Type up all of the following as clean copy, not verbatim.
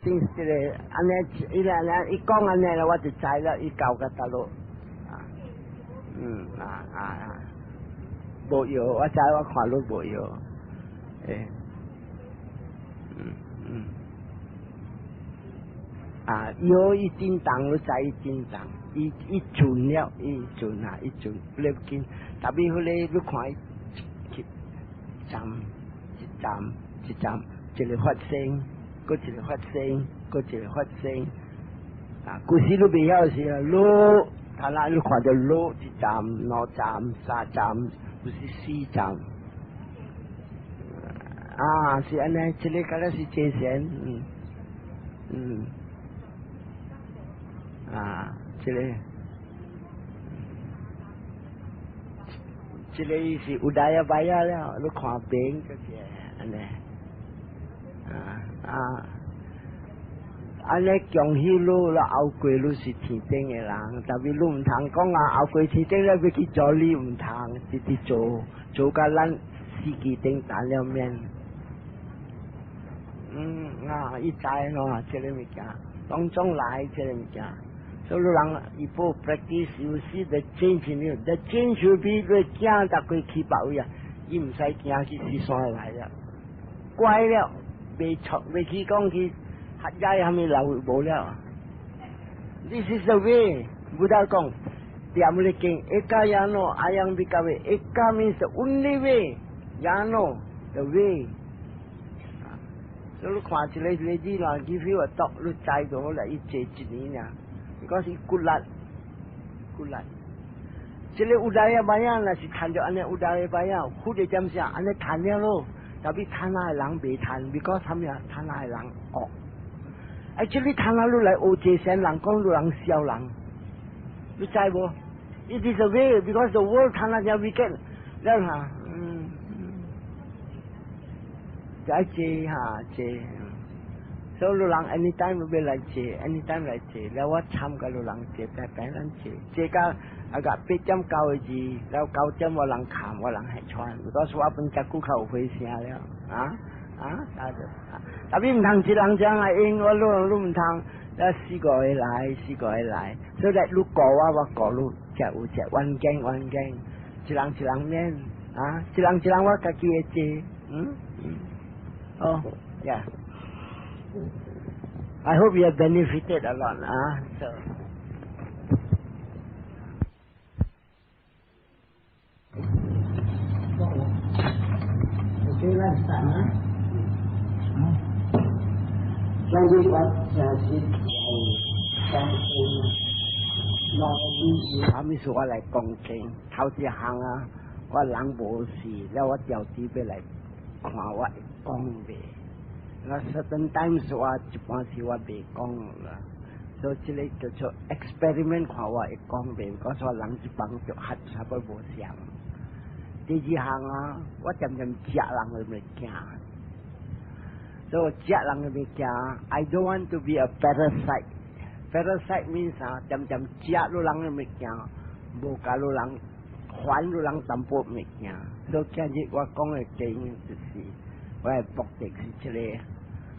things 這個按呢，伊來來伊講按呢啦，我就知啦，伊教個大陸啊，嗯啊啊啊，無藥，我知我看你無藥，欸，嗯嗯，啊，藥伊震動，你知伊震動，伊伊準了，伊準啊，伊準，不要緊，特別彼個你看伊一站一站一站，一個發生。閣一個發生，閣一個發生。啊，古時你袂曉時啊，落，他那你看著落一站、兩站、三站，有時四站。啊，是按呢，這個敢若是坐禪，嗯嗯。啊，這個，這個是 udayabbaya 了，你看邊就是按呢。啊啊！按呢恭喜你啦，後過你是天頂的人，特別你毋通講啊，後過天頂了欲去做你毋通，直直做做甲咱死期頂等了免。嗯啊，伊知喏，這个物件，當中來這个物件，所以人一步 practice you see the change in you，the change will be 你行逐過去別位啊，伊毋使驚去雪山來了，乖了。袂錯，袂去講去黑夜蝦米流無了。This is the way，Buddha 講，踮咧經，ekayano ayam bhikkhave，eka means the only way，yano the way。所以你看一个例子啦，give you a talk，你知就好啦，伊坐一年爾，because 伊骨力，骨力。這个 udayabbaya 若是趁著按呢 udayabbaya，佛的點啥按呢趁了咯。特別貪那的人袂趁，because 啥物啊？貪那的人惡。Actually 貪那你來學坐禪人講你人痟人，你知無？It is a way because the world 貪那只 wicked，了哈，嗯，就愛坐哈坐。所以你人 anytime 欲來坐，anytime 來坐，了我參佮你人坐，平平咱坐，坐到啊個8點9個字，了9點我人看我人會傳，because 我本遮久較有回聲了，啊啊，啥子？特別毋通一人這樣啊，因我你你毋通，了四個會來，四個會來，所以你顧我，我顧你，才有這冤家冤家，一人一人免，啊，一人一人我家己會坐，嗯嗯，哦，yeah。I hope you have benefited a lot. Ah, so. Okay, let's start. Huh? 今日我就是講經，內啥物事我來講經，頭一項啊，我人無事，了我調啲欲來看我會講袂。我 certain times 我一般時我袂講啦，所以這个叫做 experiment 看我會講袂，我說人一幫就較差不多無相。第二項啊，我漸漸食人的物件，所以食人的物件，I don't want to be a parasite。Parasite means 啊，漸漸食落人的物件，無共予人還予人淡薄物件。所以今日我講的經就是，我的目的是這个。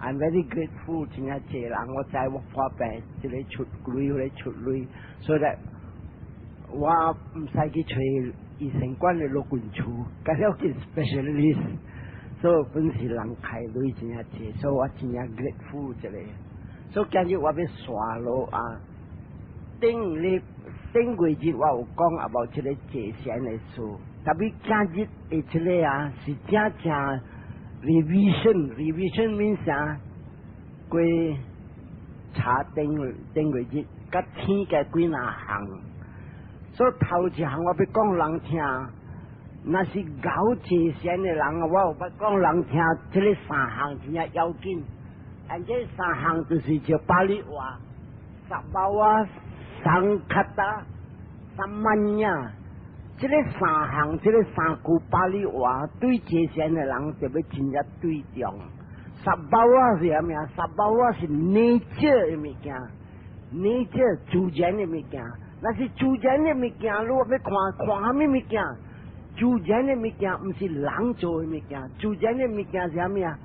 I'm very grateful，真正濟人，我知我破病，這个出錢，彼个出錢，所以我毋使去揣醫生館的老君厝，佮了去 specialist，所以本是人開錢真正濟，所以我真正 grateful 這个。所以今日我欲紲落啊，頂日頂幾日我有講 about 這个坐禪的事，特別今日的這个啊是真正 revision，revision means 啥？過查頂頂幾日，佮天嘅幾若項。所以頭一項我欲講人聽，若是𠢕坐禪的人，我有欲講人聽，這个三項真正要緊。按這三項就是叫巴利話，sabhava、sankhata、sammañña。這个三項，這个三句巴利話，對坐禪的人就欲真正對中。sabhava 是啥物啊？sabhava 是 nature 的物件，nature 自然的物件。若是自然的物件，你欲看看啥物物件？自然的物件毋是人做的物件，自然的物件是啥物啊？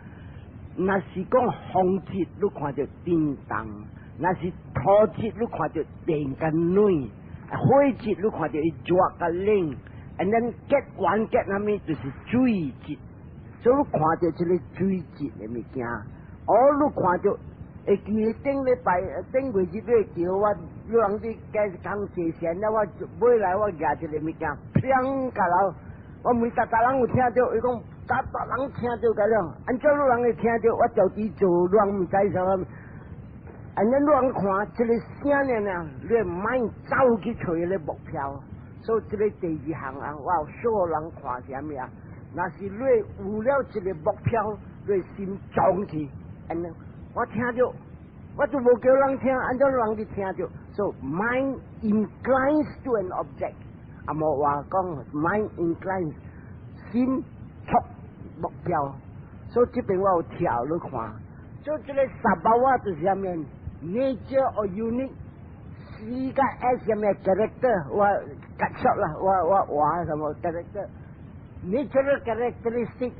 若是講風質，你看著振動；若是土質，你看著電佮暖；火質，你看著伊熱佮冷。And then 結緣結啥物，就是水質。所以你看著這个水質的物件，哦，你看著會記頂禮拜頂月日你叫我，有人佇街講坐線了，我尾來我舉一个物件，砰甲樓，我問逐逐人有聽著，伊講逐逐人聽著個了，按怎你人會聽著？我家己做，你人毋知啥物。按呢你人看這个聲爾爾，你莫走去揣彼个目標。所以這个第二項啊，我有所有人看啥物啊？若是你有了一个目標，你心裝去，按呢我聽著，我就無叫人聽，按怎人去聽著？So mind inclines to an object，啊無話講 mind inclines，心觸目標。所以這邊我有跳你看，所以這个 sabhava 就是啥物？Nature or unique。C 佮 S 啥物 character，我解釋啦，我我話什麼 character？Natural characteristic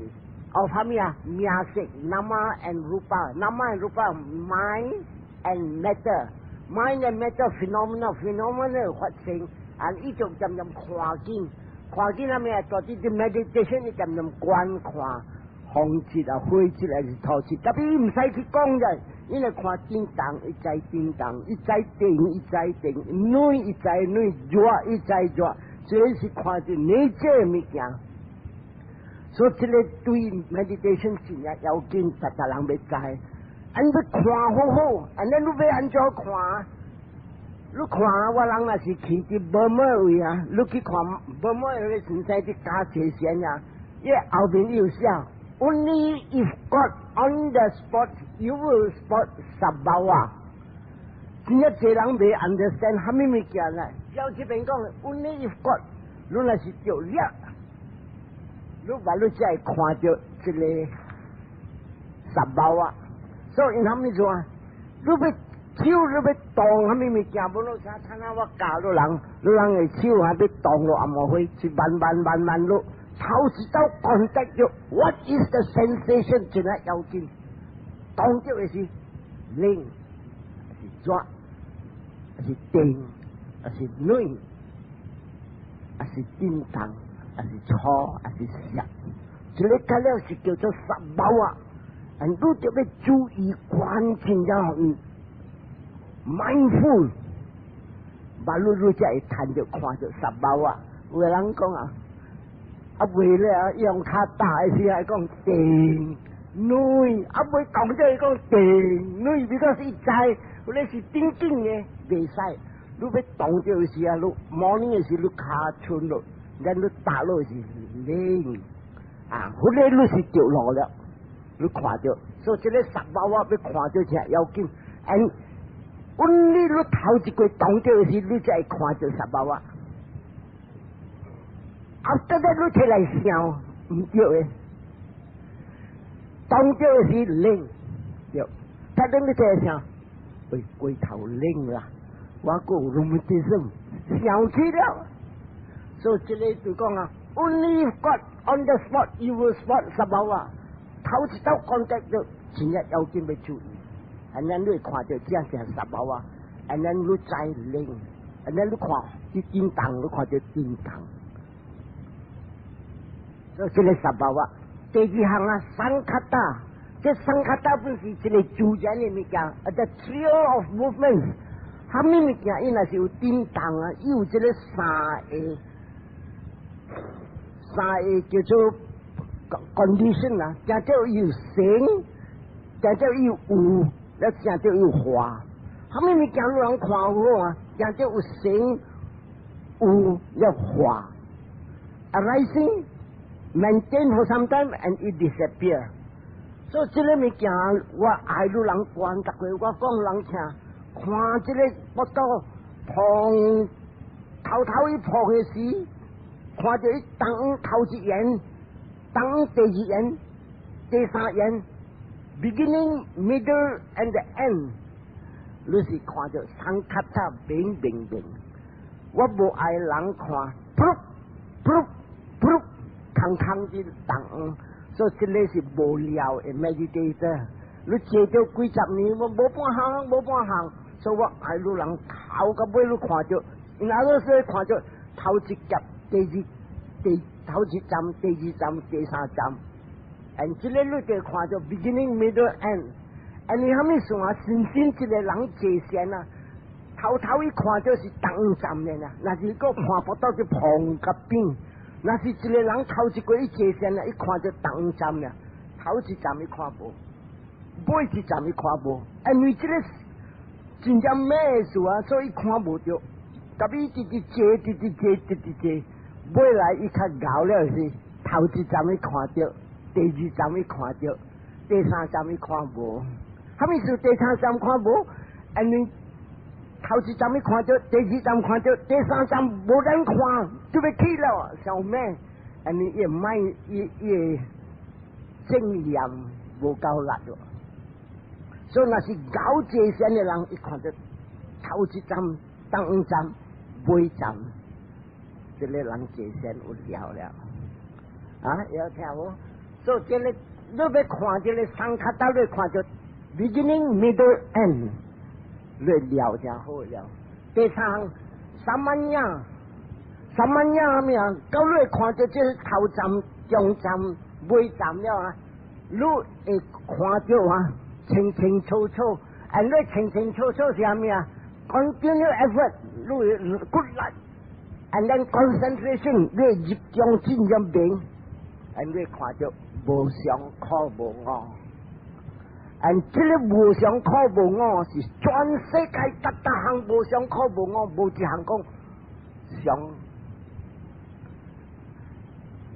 of 啥物啊？名色，nama and rupa，nama and rupa，mind and matter，mind and matter phenomena，phenomena 發生，啊，伊就漸漸看見，看見啥物啊？到佇啲 meditation，你漸漸觀看風質啊、火質還是土質，特別伊毋使去講嘅。因為看振動，伊知振動；伊知電，伊知電；暖，伊知暖；熱，伊知熱。這是看著內這物件。所以這个對 meditation 真正要緊，逐逐人欲知。按欲看好好，按呢你欲按怎看？你看我人若是去佇無麼位啊，你去看無麼位先生佇教坐禪啊，伊後面有寫：Only if caught on the spot, you will spot sabhava。真正濟人袂 understand 蝦米物件咧？照這邊講，Only if caught，你若是著掠，你把你才會看著這个 sabhava。所以𪜶蝦米做啊？你欲手，你欲動蝦米物件，無論啥，參像我教你人，你人的手還欲動落紅毛花，是慢慢慢慢落，頭一道 contact 著，What is the sensation？真係要緊，動著的是冷，還是熱，還是電，還是暖，還是震動，還是粗，還是濕？這个個了是叫做 sabhava。你就欲注意關心了，mindful，把你你才會趁著看著 sabhava。有的人講啊，啊袂咧啊，用較大的時還講電暖，啊袂講就會講電暖，比較是知，你是頂緊的，袂使。你欲動著時啊，你 morning 的時你跤伸落，然你踏落是冷，啊，後來你是著路了。你看著，所以這个 sabhava 欲看著才要緊。And only 你頭一過動著時，你才會看著 sabhava。After that，你起來想，毋對的。動著時冷，對。他等你起來想，喂，過頭冷啦，我閣有 rheumatism，想起了。所以這个就講啊，Only caught on the spot, you will spot sabhava。頭一道 contact 就真正要緊欲注意，and then 你會看著正正 sabhava，and then 你知冷，and then 你看伊震動，你看著震動。所以這个 sabhava。第二項啊，sankhata，這 sankhata 本是一个自然的物件，啊，the trio of movements，蝦米物件伊若是有震動啊，伊有這个三个，三个叫做 condition 啊，叫做有形，叫做有有，了叫做有化。蝦米物件你人看好啊？叫做有形、有了化。Arising, maintain for some time and it disappear。所以這个物件我愛你人觀，逐個我講人聽，看這个腹肚膨頭頭一膨的時，看著伊當頭一緣，當第二緣，第三緣，beginning, middle and the end，你是看著 sankhata 變變變，我無愛人看，噗噗噗，空空的當。所以這个是無聊的 meditator。你坐著幾十年，我無半項，無半項，所以我愛你人頭到尾你看著，然後說看著頭一劫，第二第頭一站，第二站，第三站，and 這个你就看著 beginning middle end。and 你蝦米算啊？真正一個人坐禪啊，頭頭一看就是東站的啦，若是閣看不到就旁甲邊。若是一個人頭一過伊坐禪啊，一看就東站啦，頭一站伊看無，尾一站伊看無，因為這個真正咩事啊，所以看無著。特別直直坐，直直坐，直直坐，尾來伊較𠢕了是頭一站伊看著，第二站伊看著，第三站伊看無。蝦米事？第三站看無？因為頭一站伊看著，第二站看著，第三站無人看，就欲去了，想咩？因為伊賣伊伊正念無夠力咯。所以若是𠢕坐禪的人，伊看著頭一站、中站、尾站，這個人坐禪有了了。啊，有聽無？所以這个你欲看這个 sankhata，你看著 beginning, middle, end，你了就好了。第三項，samanya，samanya 啥物啊？到你看著這个頭站、中站、尾站了啊，你會看著啊，清清楚楚。and 你清清楚楚是啥物啊？Continue effort，你會骨力，and then concentration，你會集中真正明，and 你看著無常苦無我。and 這个無常苦無我是全世界逐逐項無常苦無我，無一項講常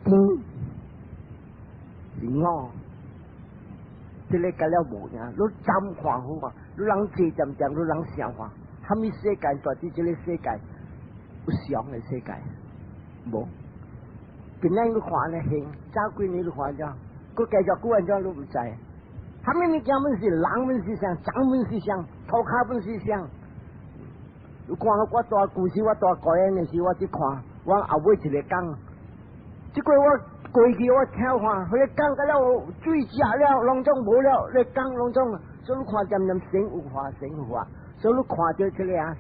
甜是我。這个甲了無影，你怎看好啊？你人坐恬恬，你人想看，蝦米世界？在佇這个世界有常的世界無？今仔你看呢現，早幾年你看咗，閣繼續久按怎你毋知？蝦米物件攏是人，攏是啥？長攏是啥？塗跤攏是啥？你看我蹛舊時，我蹛高原的時，我去看，我後尾一个講，這個我過去我聽看，彼个講甲了水食了，攏總無了，咧講攏總，所以你看漸漸成有化成有化，所以你看著這个啊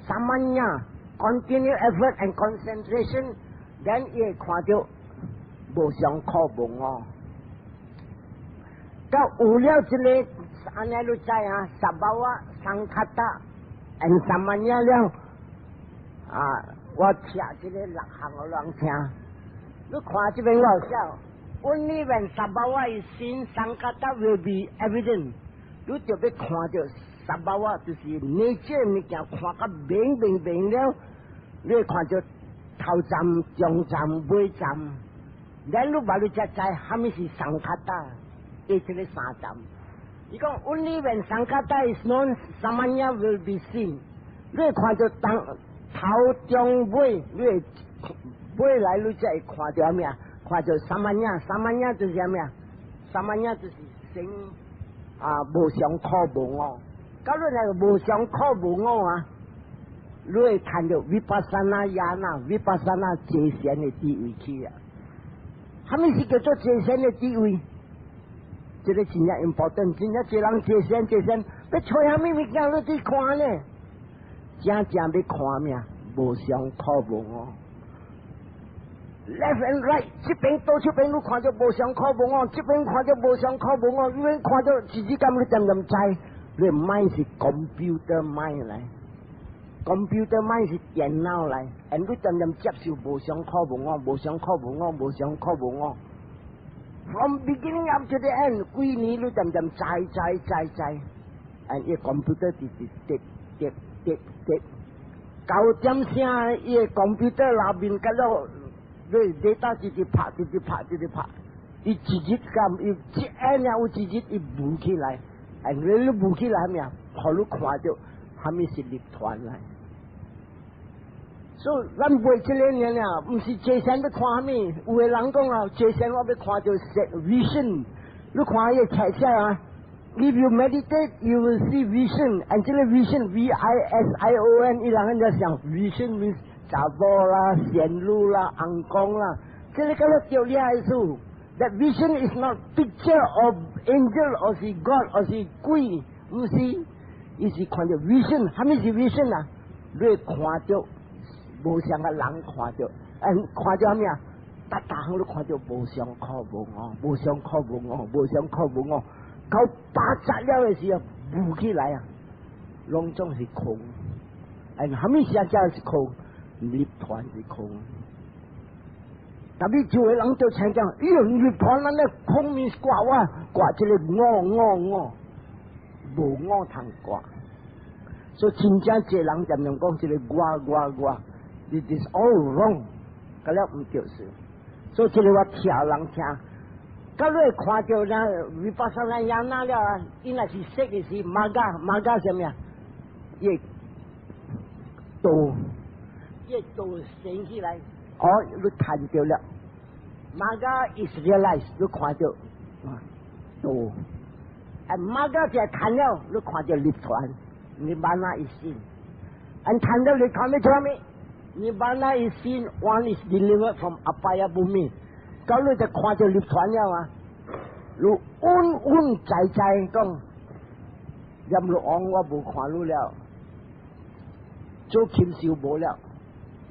，samanya continual effort and concentration，then 伊會看著無常苦無我。到有了這个，按呢你知啊，sabhava sankhata and samanya 了，啊，我聽這个六項予人聽。你看這邊我寫，Only when sabhava is seen, sankhata will be evident。你就欲看著 sabhava 就是 nature 物件，看甲明明明了，你會看著頭站、中站、尾站，然你把你才知蝦米是 sankhata，伊這个三站。伊講 Only when sankhata is known, samanya will be seen。你會看著當頭中尾，你會尾來你才會看著啥物啊？看著 samanya，samanya 就是啥物啊？Samanya 就是生啊無常苦無我。假如那個無常苦無我啊，你會看著 vipassana yana，vipassana 坐禪的智慧去啊。蝦米是叫做坐禪的智慧？這个真正 important，真正一人坐禪坐禪，欲揣蝦米物件你去看呢？正正欲看咩？無常苦無我。Left and right，這邊倒這邊你看著無常苦無我，這邊看著無常苦無我，那邊看著自己感你漸漸知，你 mind 是 computer mind 來，computer mind 是電腦來，and 你漸漸接受無常苦無我，無常苦無我，無常苦無我。From beginning up to the end，幾年你漸漸知知知知，and 伊 computer 直直滴滴滴滴，九點聲伊个 computer 內面甲了。你 data 直直拍，直直拍，直直拍，伊一日咁，伊一按有一日伊浮起來，哎，你浮起來咩啊？予你看著，蝦米是涅槃來。所以咱袂這个年啊，毋是坐禪欲看蝦米？有的人講啊，坐禪我欲看著 vision，你看伊个冊寫啊，If you meditate, you will see vision，and 這个 vision V I S I O N，伊人按怎想 vision means 查某啦、仙女啦、尪公啦，這个敢若著你意思。That vision is not picture of angel 或是 God 或是鬼，毋是，伊是看著 vision。啥物是 vision 啊？你會看著無相个人看著，看著啥物啊？逐逐項都看著無常苦無我，無常苦無我，無常苦無我。到八十了的時候，霧起來啊，攏總是空。啥物時陣是空？涅槃是空。特別就會人就聽講，哎喲，涅槃咱咧空面掛我掛這个我我我，無我通掛。所以真正濟人常常講這个我我我，it is all wrong，佮了毋對事。所以這个我聽人聽，佮你看著那 vipassana jhana 了啊，伊若是識的是 magga，magga 啥物啊？伊道，伊道升起來。哦，你看著了，magga is realized，你看著道，啊，magga 就看了，你看著涅槃，nirvana is seen，啊，看著涅槃欲做咩？Nirvana is seen, one is delivered from apaya bhumi，到你就看著涅槃了啊，你穩穩在在講，閻羅王我無看你了，做禽獸無了。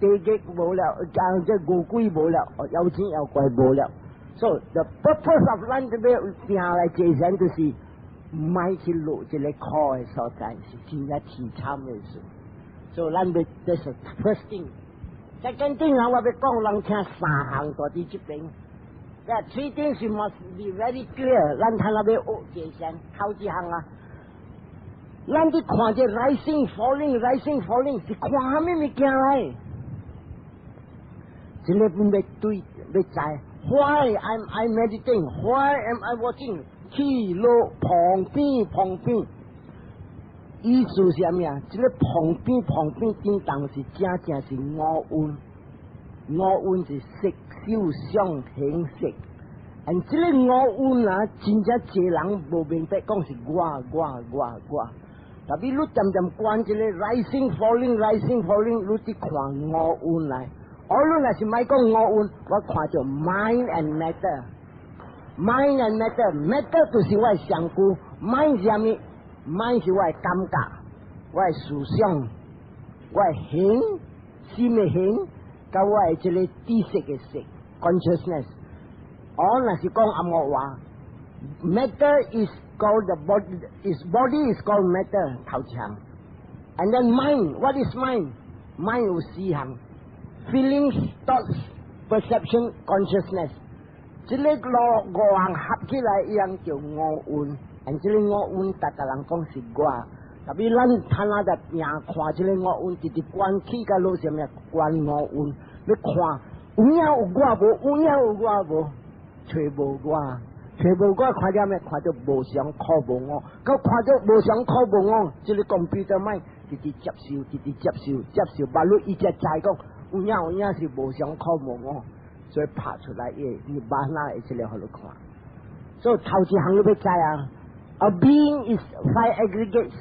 地獄無了，講這餓鬼無了，妖精妖怪無了。So the purpose of 咱這邊行來這人就是莫去落這个苦的所在，是真正凄慘的事。所以咱欲這是 first thing。Second thing 啊，我欲講人聽三項在佇這邊。這 three things must be very clear。咱睇那欲學這先，頭一項啊。咱佇看這 rising falling rising falling 是看啥物物件來？這个本欲對欲知，Why am I meditating? Why am I watching? 起落旁邊旁邊，意思是啥物啊？這个旁邊旁邊叮當是正正是五蘊，五蘊是色受想行識。而這个五蘊啊，真正濟人無明白，講是我我我我。特別你漸漸觀這个 rising falling rising falling，你佇看五蘊來。我你若是莫講五蘊，我看著 mind and matter，mind and matter，matter 就是我的身軀，mind 是啥物？mind 是我的感覺，我的思想，我的形，心的形，佮我的這个知識的識 consciousness。我若是講紅毛話，matter is called the body，is body is called matter 頭一項，and then mind，what is mind？mind 有四項。Feelings, thoughts, perception, consciousness，這个五項合起來，一樣叫五蘊。而這个五蘊，逐個人講是我。特別咱睇那個命看這个五蘊，直直觀起佮落啥物觀五蘊。你看有影有我無？有影有我無？揣無我，揣無我，看著咩？看著無常苦無我。佮看著無常苦無我，這个 computer mind 直直接受，直直接受，接受，把你伊才知講。有影有影是無常苦無我，所以拍出來伊 nirvana 會這个予你看。所以頭一項你欲知啊，A being is five aggregates。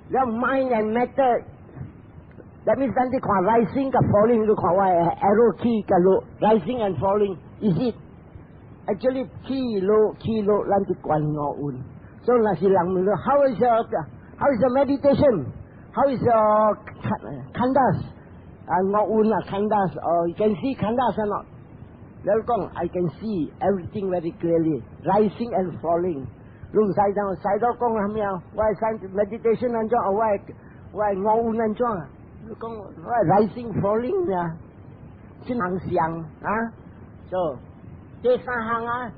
了 mind and matter，that means 咱佇看 rising 佮 falling，你看我的 arrow 起佮落，rising and falling，is it actually 起落起落，咱佇觀五蘊。所以若是人問你，How is your meditation？How is your khandhas？啊，五蘊啊，khandhas，哦，you can see khandhas or not？你講，I can see everything very clearly, rising and falling。你毋使講，使到講啥物啊？我的 meditation 按怎？我的五蘊按怎？你講我 rising falling 啊，這項相啊，就第三項啊，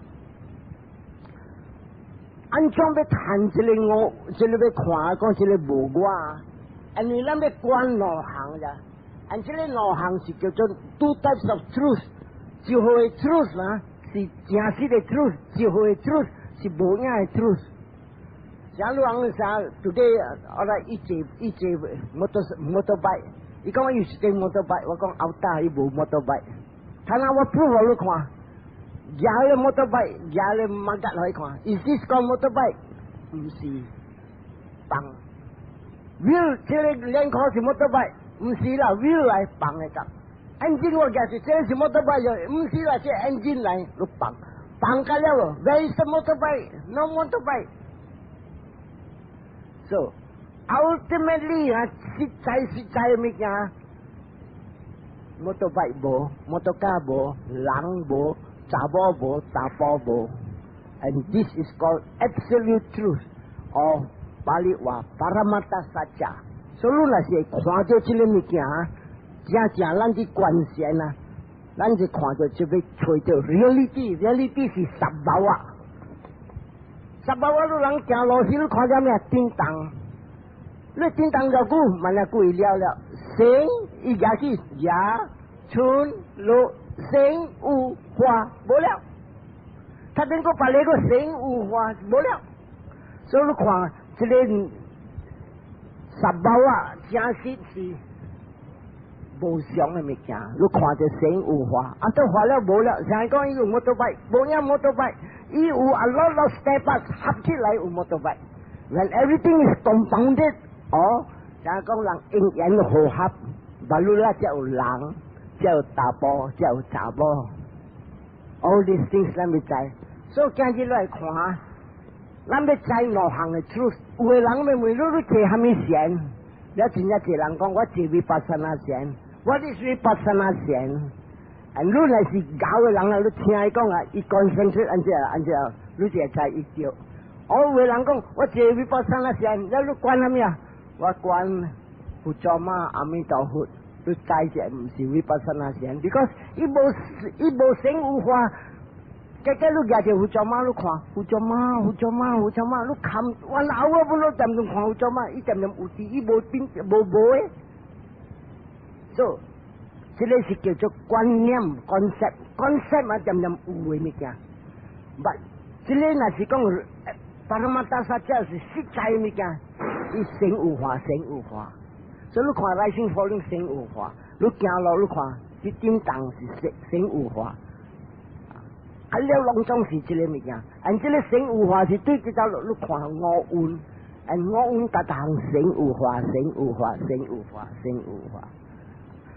按怎欲談這个我，這个欲看講這个無我，因為咱欲觀兩項咋？按這个兩項是叫做 two types of truth。一號的 truth 啊，是真實的 truth；一號的 truth 是無影的 truth。像你講啥？Today 我來伊坐伊坐 motorbike，伊講伊是坐 motorbike，我講後搭伊無 motorbike。睇下我 prove 予你看，舉个 motorbike，舉个馬甲來看，Is this called motorbike？毋是，放 wheel 這个輪箍是 motorbike，毋是啦，wheel 來放的甲。engine 我舉是這是 motorbike，毋是啦，這 engine 來，你放放個了，where is the motorbike？No motorbike。So ultimately 啊，實在實在物件，motorbike 無，motorcar 無，人無，查某無，查埔無。And this is called absolute truth or 巴利話 paramattha sacca。所以你若是會看著這个物件，真正咱佇觀禪啊，咱就看著就欲揣著 reality，reality 是 sabhava。sabhava 你人行路時，你看見咩？叮當。你叮當偌久，慢仔久伊了了。生伊舉起牙、春、露、生、有、化，無了。他頂個別個生有化無了。所以你看這个 sabhava，真實是無常的物件。你看著生有化，啊，都化了無了。像講伊有 motorbike，無影 motorbike，伊有 a lot of spare parts 合起來有 motorbike。When everything is compounded，哦，像講人因緣和合，baru 啦才有人，才有查埔，才有查某。All these things 咱欲知，所以今日來看，咱欲知兩項的 truth。有的人欲問你，你坐啥物禪？了真正濟人講，我坐 vipassana 禪，What is vipassana 禪？啊，你若是𠢕的人啊，你聽伊講啊，伊 concentrate 按怎按怎，你就會知伊對。哦，有的人講，我坐 vipassana 禪，了你觀啥物啊？我觀佛祖媽阿彌陀佛，你知這毋是 vipassana 禪，because 伊無生有化。結果你舉著佛祖媽，你看佛祖媽，佛祖媽，佛祖媽，你看我老啊，不你漸漸看佛祖媽，伊漸漸有佇，伊無變無無的。所以，這个是叫做觀念 concept，concept 嘛漸漸有的物件。But 這个若是講 paramattha sacca 是實在物件，伊生有化，生有化。所以你看 rising falling 生有化，你行路你看，這叮當是生生有化。啊，了攏總是這个物件，按這个生有化是對這條路你看五蘊，按五蘊逐項生有化，生有化，生有化，生有化。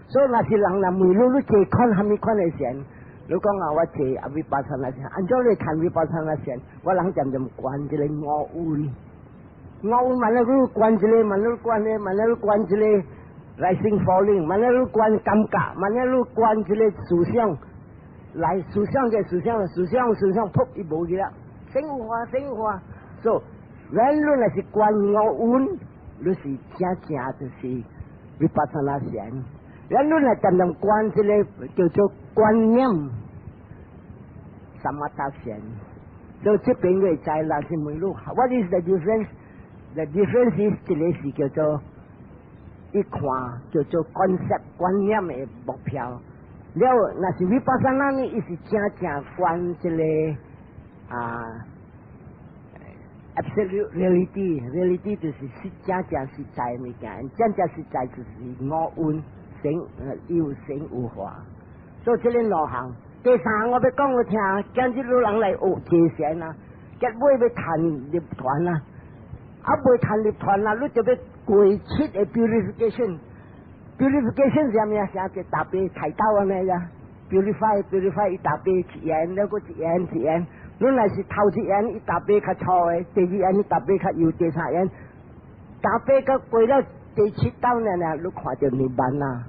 所以若是人若問你，你坐款啥物款的禪？你講啊，我坐啊 vipassana 禪，按怎你談 vipassana 禪？我人漸漸觀這个五蘊，五蘊慢仔你觀這个，慢仔你觀個，慢仔你觀這個 rising falling，慢仔你觀感覺，慢仔你觀這个思想。來思想嘅思想，思想思想，噗伊無去了，生有化，生有化。所以，咱你若是觀五蘊，你是正正就是 vipassana 禪。咱你若漸漸觀這个叫做觀念，samatha 禪。所以這邊會知，若是問你，What is the difference? The difference is 這个是叫做一看叫做 concept 觀念的目標。了，若是 vipassana 呢，伊是正正觀這个啊，absolute reality，reality 就是實正正實在物件，正正實在就是五蘊生有生有化。所以這个兩項，第三項我欲講予聽，今日有人來學坐禪啊，結尾欲談入團啊，啊未談入團啊，你就欲過七个 purification。purification 是啥物啊？啥叫大杯菜刀按呢呀？purify purify 一大杯一鹽，了閣一鹽一鹽。你若是頭一鹽伊大杯較粗的，第二鹽伊大杯較幼，第三鹽大杯閣過了第七道爾爾，你看著涅槃啊！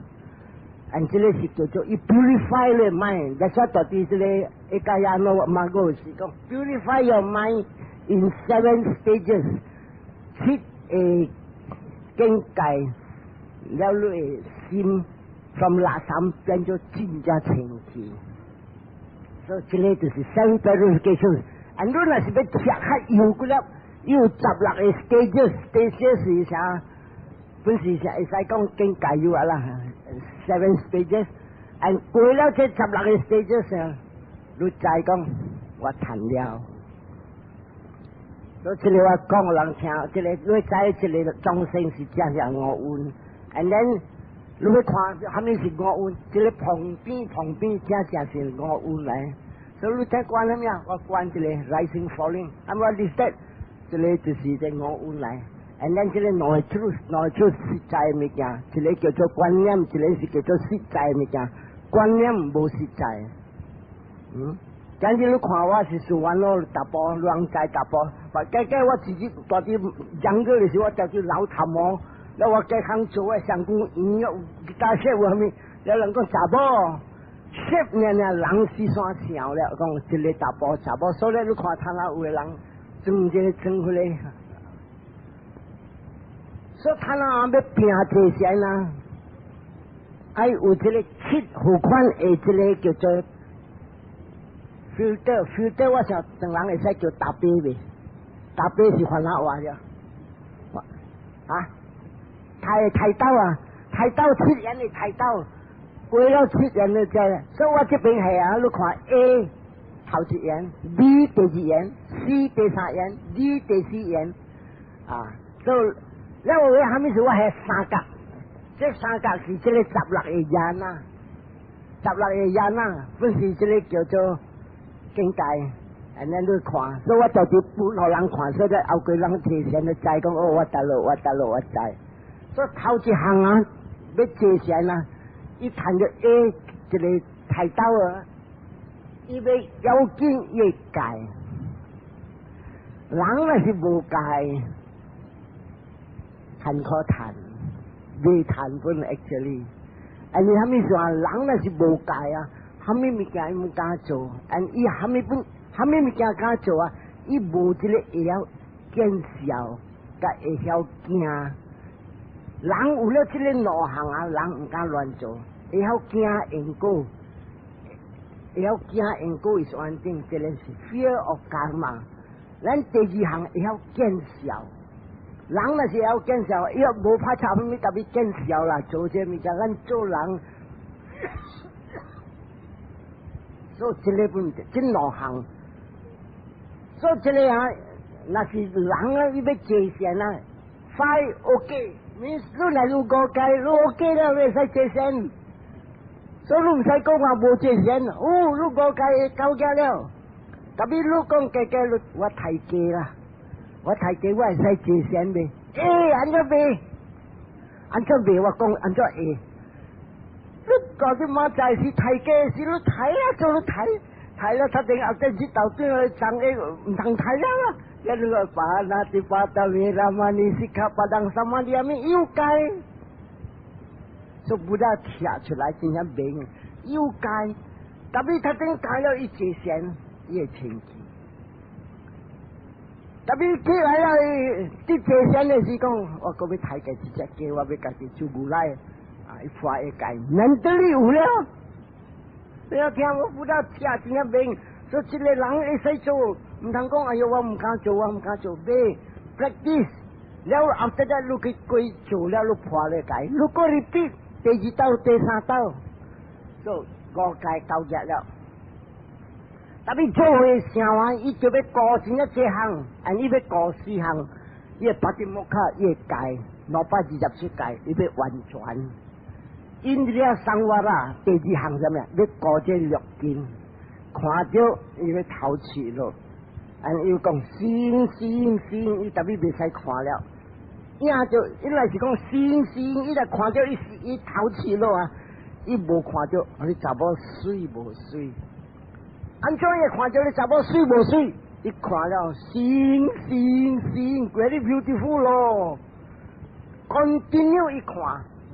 按這个是叫做伊 purify the mind，that's why 到底這个 Ekayano Maggo 是講 purify your mind in seven stages，七个境界。了你的心從垃圾變做真正清氣，所以這个就是 seven purification。啊，你若是欲食較幼骨粒，有16个 stages，stages 是啥？本是啥？會使講境界有啊啦，seven stages。and 過了這十六個 stages 啊，你知講我談了。所以這个我講人聽，這个你知這个眾生是真正五蘊。And then 你欲看啥物是五蘊？這个旁邊旁邊正正是五蘊來。所以你睇觀啥物啊？我觀這个 rising falling，啊，what is that？這个就是這五蘊來。And then 這个兩個 truth，兩個 truth 實在物件，一个叫做觀念，一个是叫做實在物件。觀念無實在。今日你看我是事完咯，查埔亂在查埔，但計計我自己大啲養個的時候，我就叫老頭毛，了我計行做的上古音樂大學有啥物，了人講查某，十年年人是煞想了，講一個查埔查某，所以你看他那有的人裝這個裝彼個，所以他那欲拚這些啦，愛有這個七付款的這個叫做 filter，filter 我想唐人會使叫打啤未？打啤是番仔話了，啊？刣刣刀啊，刣刀七眼的刣刀，過了七眼的這，所以我這邊係啊，你看 A 頭一眼，B 第二眼，C 第三眼，D 第四眼，啊，所以了我為蝦米事我係三角，這三角是這個十六個眼啊，十六個眼啊，不是這個叫做境界，按呢你看，所以我就佇分予人看，所以後過人提前就知講哦，我得落，我得落，我知。所以頭一項啊，欲坐禪啊，伊趁著 A 一個菜刀啊，伊欲要緊伊會戒，人若是無戒，趁可趁，未趁本 actually。啊，你蝦米說人若是無戒啊？蝦米物件伊毋敢做，and 伊蝦米本蝦米物件敢做啊？伊無這個會曉見笑，佮會曉驚。人有了這個兩項啊，人毋敢亂做，會曉驚因果，會曉驚因果是安定，這個是 fear of karma。咱第二項會曉見笑，人若是會曉見笑，伊無拍插物特別見笑啦，做這物件，咱做人。所以這個本這兩項，所以這個啊，若是人啊，伊欲坐禪啊，five OK，你你來愈五戒，愈 OK 了，會使坐禪。所以你毋使講話無坐禪，哦，你五戒到遮了。特別你講加加，你我刣雞啦，我刣雞我會使坐禪未？欸，按怎袂？按怎袂？我講按怎會？你到底嘛在是刣雞時，你刣啊，做你刣，刣了，他等後等日頭轉來長會毋通刣了啦。一個パナティパタヴេラマニシッカパダンサマディアミ有戒，所以 Buddha 聽出來真正明有戒，特別他等戒了伊坐禪，伊會清氣。特別起來了，佇坐禪的時講，我閣欲刣家一隻雞，我欲家己煮牛奶。啊！伊破會戒，難得你有了。你要聽我 Buddha 聽真正明，所以這個人會使做，毋通講哎喲，我毋敢做，我毋敢做。袂 practice 了後，after that 你去過做了，你破咧戒。如果 repeat 第二道、第三道，做五戒到結了。特別做會想啊，伊就欲過真正這項，按伊欲過四項，伊會パティモクサ，伊會戒227戒，伊欲完全。インドリヤサンワラ，第二項啥物啊？欲過這六根，看著伊欲頭刺咯。按伊講心心心，伊特別袂使看了。影就伊若是講心心，伊若看著伊伊頭刺咯啊！伊無看著，你查某媠無媠？按怎會看著你查某媠無媠？伊看了心心心，very beautiful 咯。continue 伊看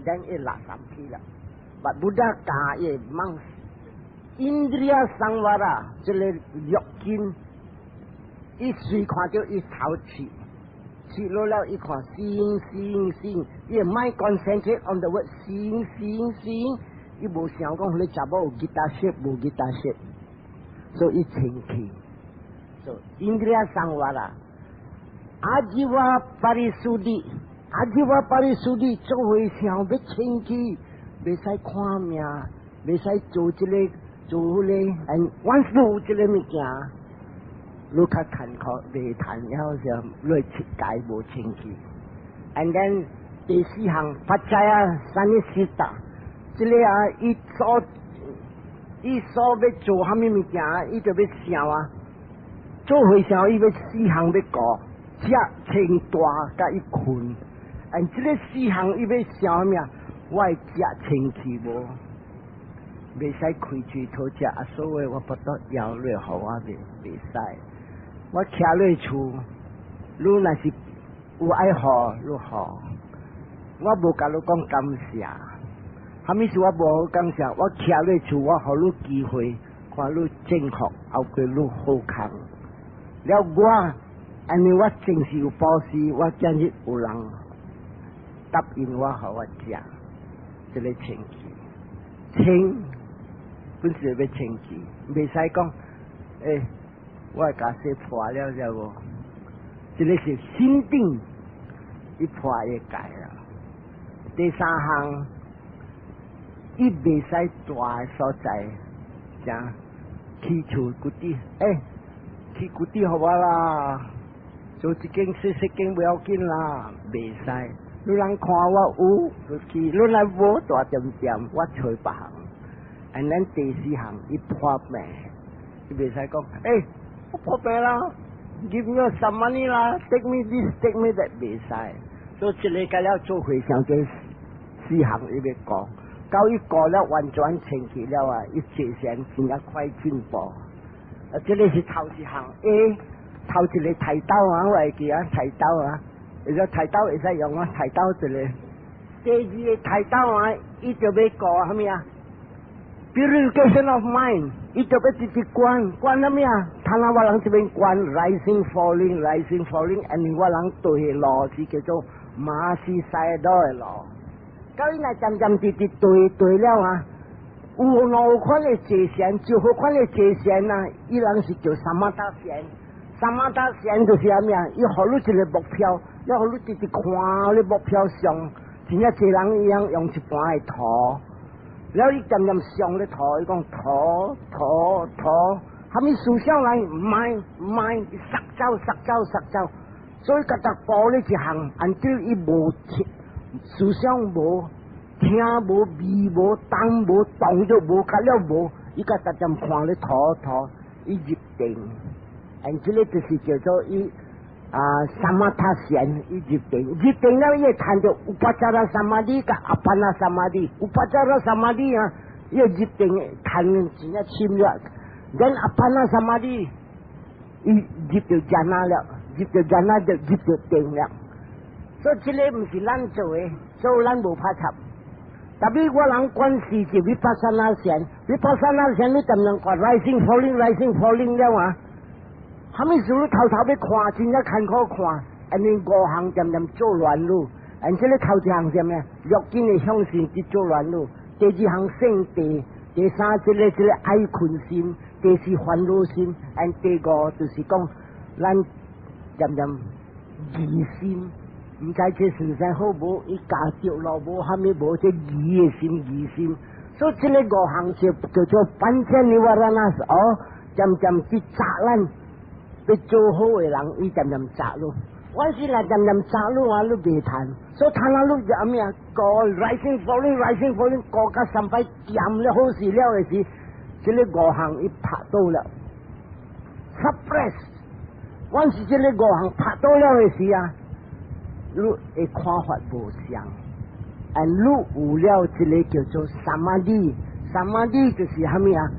，then 伊垃圾去了。But Buddha 教伊問インドリヤサンワラ，這個六根，伊隨看著伊頭刺，刺落了伊看心心心，伊 mind concentrate on the word 心心心，伊無想講你查某有吉他色無吉他色，所以伊清氣。所以インドリヤサンワラ，アジワパリスディ，アジワパリスディ做會想欲清氣，袂使看命，袂使做這個做彼個，and once 你有這個物件，你較艱苦袂趁，然後就你七戒無清氣。And then 第四項パチャヤサンニッシタ，這個啊，伊所伊所欲做蝦米物件，伊就欲想啊。做和尚伊欲四項欲過，食穿大佮伊睏。and 這個四項伊欲想啥物啊？我會食清氣無？袂使開喙討食，啊，所以我不得要你予我袂袂使。我徛落厝，你若是有愛予，你予。我無共你講感謝，啥物事我無好感謝。我徛落厝，我予你機會，看你正確，後過你好康。了我，因為我真是有布施，我今日有人答應我，予我食，這个清氣，清本是欲清氣，袂使講，欸，我的家私破了知無？這个是心頂，伊破會解啦。第三項，伊袂使蹛所在，正起厝骨地，欸，起骨地予我啦，做一間細細間不要緊啦，袂使。你人看我有就去，你若無大點點，我揣別項。And then 第四項，伊破病，伊袂使講，欸，我破病啦，give me some money 啦，take me this，take me that，袂使。所以這个甲了做回向，這四項伊欲過，到伊過了完全清氣了啊，伊坐禪真正快進步。啊，這个是頭一項 A，頭一个提刀啊，我會記啊，提刀啊。會使提刀會使用啊，提刀一个。第二个提刀啊，伊就欲過啥物啊？Purification of mind，伊就欲直直觀，觀啥物啊？睇下我人這邊觀 rising falling rising falling，and 我人對的路是叫做馬戲賽道的路。到伊若漸漸直直對對了啊，有兩款的坐禪，就好款的坐禪啊，伊人是叫 samatha 禪，samatha 禪就是啥物啊？伊予你一个目標。要予你直直看你目標上，真正濟人一樣用一盤的圖，了伊漸漸上咧圖，伊講圖圖圖，啥物思想來mind mind 殺走殺走殺走，所以逐逐步咧一項，按照伊無聽思想無聽無味無動無動作無較了無，伊甲逐漸看咧圖圖，伊入定，按這个就是叫做伊。啊，samatha 禪伊入定，入定了伊會趁著 upacara samadhi 佮 appana samadhi，upacara samadhi 啊，伊入定趁真正深了，then appana samadhi，伊入著 jhana 了，入著 jhana 就入著定了。所以這个毋是咱做的，所以咱無拍插。特別我人關係是 vipassana 禪，vipassana 禪你怎樣看 rising falling rising falling 了啊？啥物事你頭頭欲看，真正艱苦看，因為五項漸漸做亂路，而這个頭一項啥物啊？欲境的向心去做亂路，第二項聖諦，第三這个愛困心，第四煩惱心，and 第五就是講咱漸漸疑心，毋知這算算好無？伊教著路無，啥物無？這疑的心，疑心，所以這个五項就叫做 panca nivarana 哦，漸漸去責咱。欲做好的人，伊漸漸責你。我是來漸漸責你啊，你袂趁。所以趁啊，你就啥物啊？個 rising falling rising falling，過甲三擺掂了好勢了的時，這个五項伊拍倒了。suppress，我是這个五項拍倒了的時啊，你會看法無相，and 你有了這个叫做 samadhi，samadhi 就是啥物啊？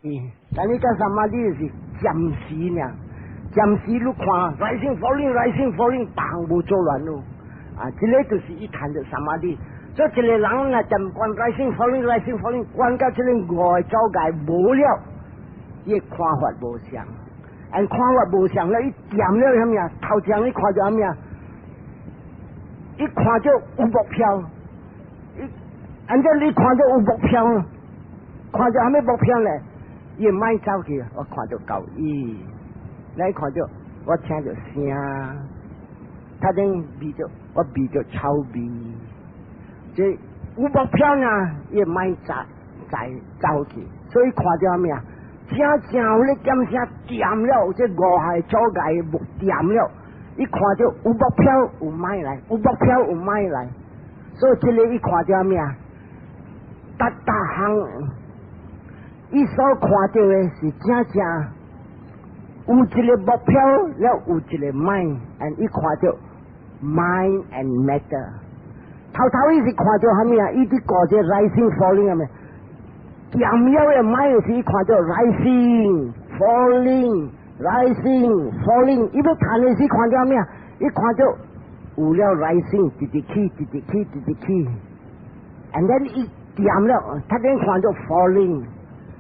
嗯，但你講 samadhi 是暫時呢，暫時你看 rising falling rising falling，別無做亂咯。啊，這个就是伊談著 samadhi。所以一個人若漸觀 rising falling rising falling，觀到這個五個境界無了，伊看法無相。and 看法無相了，伊掂了啥物啊？頭前你看著啥物啊？伊看著有目標，伊按照你看著有目標，看著啥物目標咧？伊會走去，我看著狗伊，你看著我聽著聲，他陣聞著我聞著臭味，這有目標呢，伊會走在走去，所以看著啥物啊？正正有咧點聲掂了，這五項境界目掂了，伊看著有目標有 mind 來，有目標有 mind 來，所以這个伊看著啥物啊？逐逐項。伊所看著的是正正有一个目標，了有一个 mind，and 伊看著 mind and matter。頭頭伊是看著啥物啊？伊佇顧這 rising falling 啊咩？掂了的 mind 是看著 rising falling rising falling，伊欲趁的時看著咩？伊看著有了 rising，直直起，直直起，直直起，and then 伊掂了，他等看著 falling，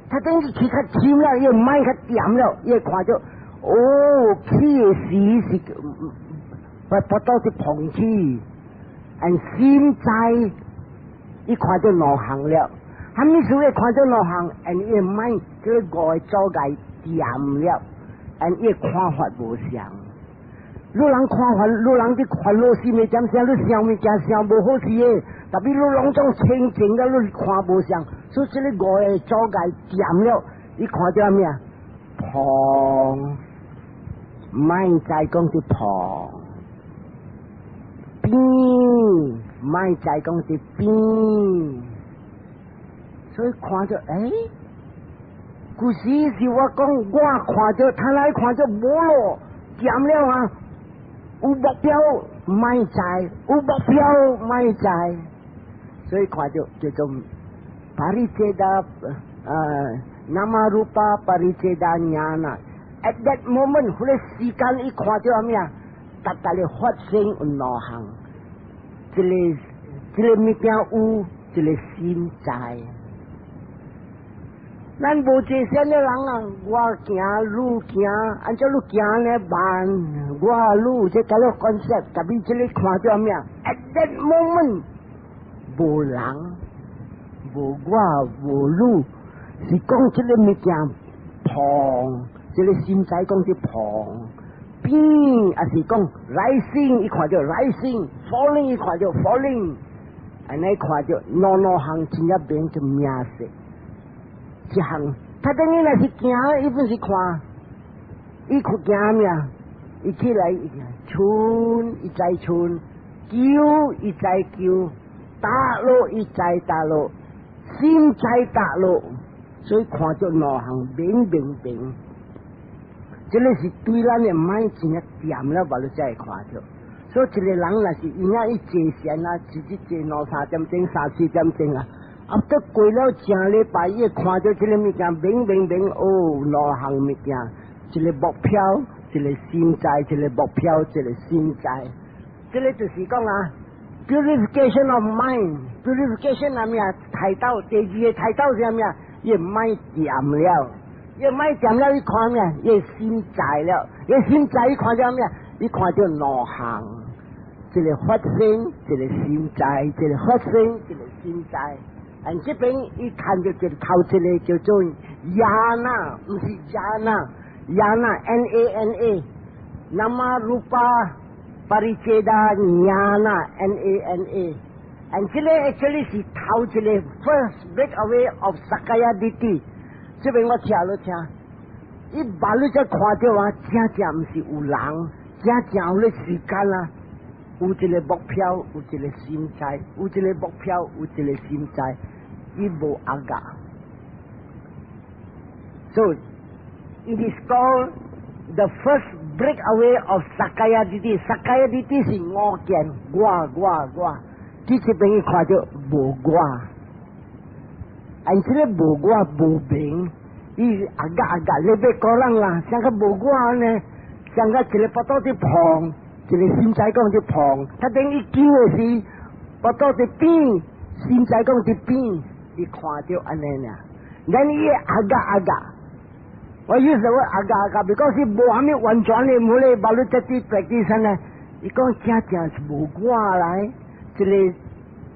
他等伊起較深了，伊 mind 較掂了，伊看著哦，起的時是不不到是膨起，and 心知伊看著兩項了，啥物事會看著兩項，and 伊 mind 這五個阻礙掂了，and 伊看法無相。你人看法，你人佇煩惱心的點聲，你想物件想無好勢的，特別你攏總清淨了，你看無相，所以這个五個阻礙掂了，伊看著咩啊？膨，mind 知講是膨，變，mind 知講是變，所以看著，欸，古時是我講，我看著，他來看著無咯，掂了啊！有目標 mind 知，有目標 mind 知，所以看著叫做 pariccheda 啊，nama rupa pariccheda ñana。At that moment，彼個時間伊看著啥物啊？逐逐咧發生有兩項，一个一个物件有，一个心知。咱無坐禪的人啊，我行汝行，按怎汝行呢慢，我汝這個 concept，特別這个看著啥物啊？At that moment，無人，無我，無汝，是講這个物件膨，這个心知講是膨，變，抑是講 rising，伊看著 rising，falling，伊看著 falling，按呢看著兩兩項真正變做名色。一項，他等於若是行，伊本是看，伊看行咩？伊起來春，伊知春；秋，伊知秋；焦落，伊知焦落；心知焦落，所以看著兩項明明明。這个是對咱的 mind 真正掂了，無你才會看著。所以一個人若是伊影伊坐禪啊，一日坐兩三點鐘、三四點鐘啊。啊！得過了正禮拜，伊會看著這个物件，明明明哦，兩項物件，一个目標，一个心知，一个目標，一个心知。這个就是講啊，purification of mind，purification 係咩啊？提到第二個提到是咩啊？伊 mind 掂了，伊 mind 掂了，伊看咩？伊心知了，伊心知伊看著咩？伊看著兩項，一个發生，一个心知，一个發生，一个心知。但這邊伊看著一個頭一个叫做 ñana，毋是 jana，ñana N A N A，nama rupa pariccheda ñana N A N A，and 這个 actually 是頭一个 first break away of sakkaya ditthi。這邊我聽了聽，伊把你才看著啊，真正毋是有人，真正有咧時間啊，有一个目標，有一个心知，有一个目標，有一个心知。伊無 agga。So it is called the first breakaway of sakkaya ditthi. Sakkaya ditthi 是我見，我我我。這這邊伊看著無我，按這个無我無明，伊 agga agga，你欲講人啦，像個無我呢，像個一个腹肚佇膨，一个心知講佇膨，他等伊救的時，腹肚佇變，心知講佇變。伊看著按呢爾，咱伊 agga agga，我意思我 agga agga，because 是無啥物完全的，無咧，無你這啲 practice 呢？伊講真正是無我來，一个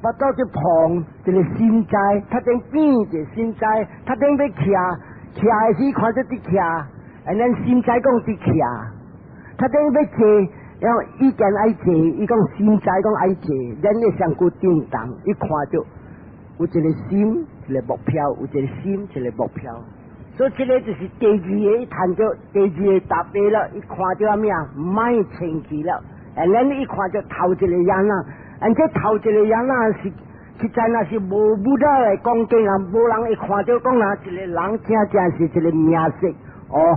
腹肚佇膨，一个心知，他等變一个心知，他等欲徛，徛的時看著佇徛，and then 心知講佇徛，他等欲坐，然後意見愛坐，伊講心知講愛坐，咱的身軀震動，伊看著。有一个心，一个目標，有一个心，一个目標。所以這个就是第二个，伊談著第二个答案了。伊看著啥物啊？mind 清氣了。and then 伊看著頭一个 ñana，and 這頭一个 ñana 是實在若是無 Buddha 來講經啊，無人會看著講啊，一个人真正是一个名色哦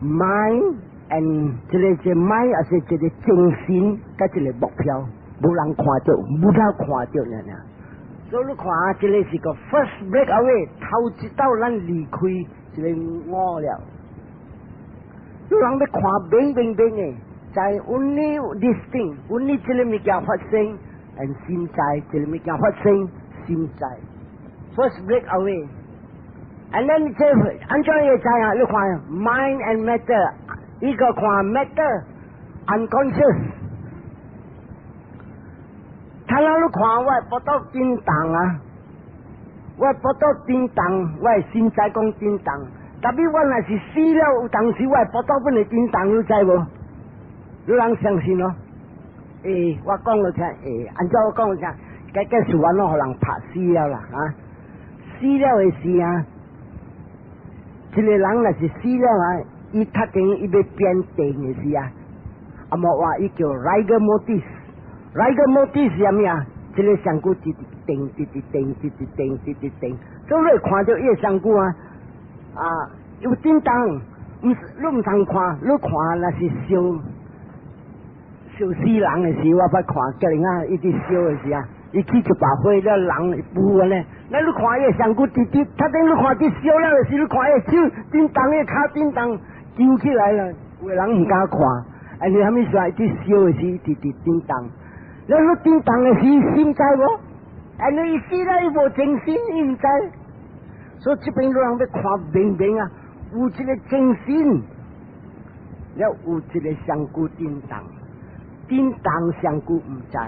，mind and 這个是 mind，抑是一个精神，佮一个目標，無人看著，Buddha 看著爾爾。所以你看啊，這个是個 first break away，頭一道咱離開這个我了。你人欲看明明明的，在 only this thing，only 這个物件發生，and 心知這个物件發生，心知。First break away，and then 這按怎會知啊？你看 mind and matter，一個看 matter unconscious。他若你看我腹肚震動啊，我腹肚震動，我心知講震動。Tapi 我若是死了，有當時我腹肚本會震動，你知無？你人相信咯？欸，我講予聽，欸，按怎我講予聽？結結事完攏予人拍死了啦，啊！死了的時啊，一個人若是死了啊，伊確定伊欲變電的時啊，啊無話伊叫 rigor mortis。rigor mortis 是啥物啊？這个身軀直直定，直直定，直直定，直直定，所以你會看著伊个身軀啊，啊有震動，毋是你毋通看，你看若是燒燒死人的時，我捌看，叫人啊伊佇燒的時啊，伊起一把火了人浮按呢，那你看伊个身軀直直，頭頂你看佇燒了的時，你看伊个手震動，伊个跤震動，揪起來了，有的人毋敢看，啊你啥物事？佇燒的時，直直震動。你你震動的時，心知無？啊，你死了伊無精神，伊毋知。所以這邊人欲看明明啊，有一个精神，了有一个身軀震動，震動身軀毋知。